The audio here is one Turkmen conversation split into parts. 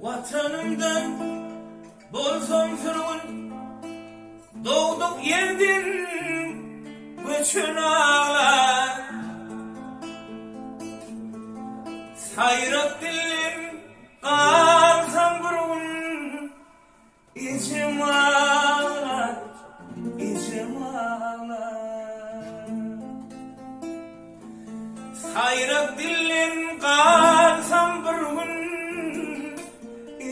Watanymdan bolsam sürgün, Dogduk ýerden göçen aglar. Saýrak dilden galsam bir gün, Ejem aglar, ejem aglar. Saýrak dilden galsam bir gün,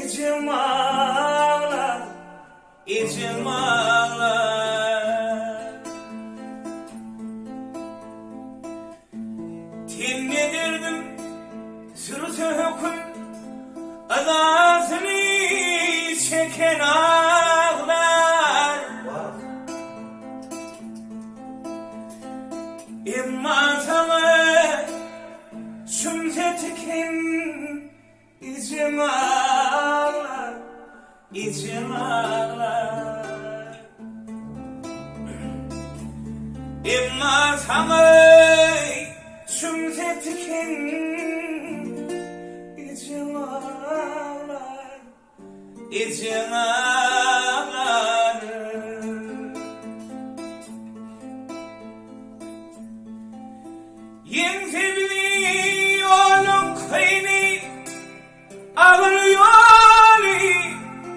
Ejem aglar, ejem aglar. Tende derdim sürse höküm, Yzasyny çeken aglar. Emma saňa çümse tiken ejem aglar, ejem aglar. Emma saňa çümse tiken ejem aglar. Ejeň aglar. Ýeňse bizi ýoluň kyny, Agyr ýoly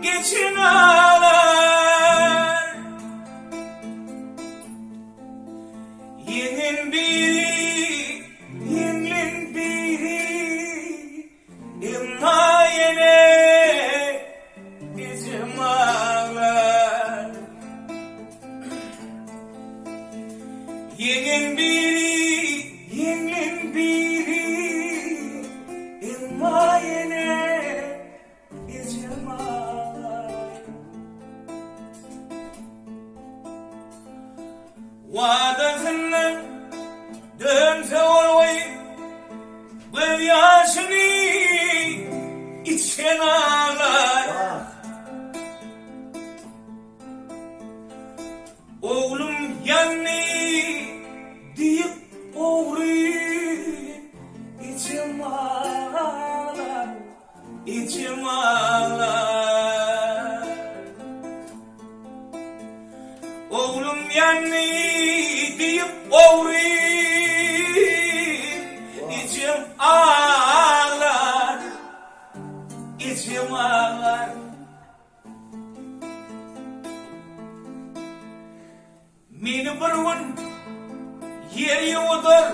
geçen aglar. Ýeňen biri, ýeňlen biri, Emma ýene ejem aglar. Ýeňen biri, ýeňlen biri, Emma ýene ejem aglar. Wadasyndan dönse ol goý, Gözýaşyny içen aglar. Oglum ýandy diýip ogry, Ejem aglar, ejem aglar. Oglum ýandy diýip ogry, Ejem aglar, ejem aglar. Meni bir gün ýer ýuwudar,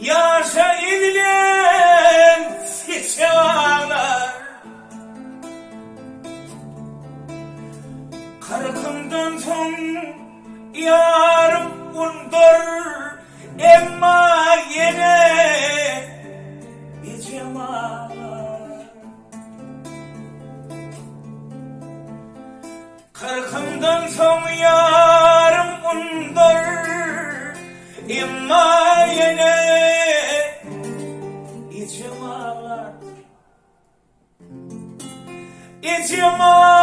Ýaşa ezilen seçe baglar. Kyrkymdan soň ýarym undar, Emma ýene ejem aglar. Kyrkymdan soň ýarym undur, Emma ýene ejem aglar. Ejem aglar.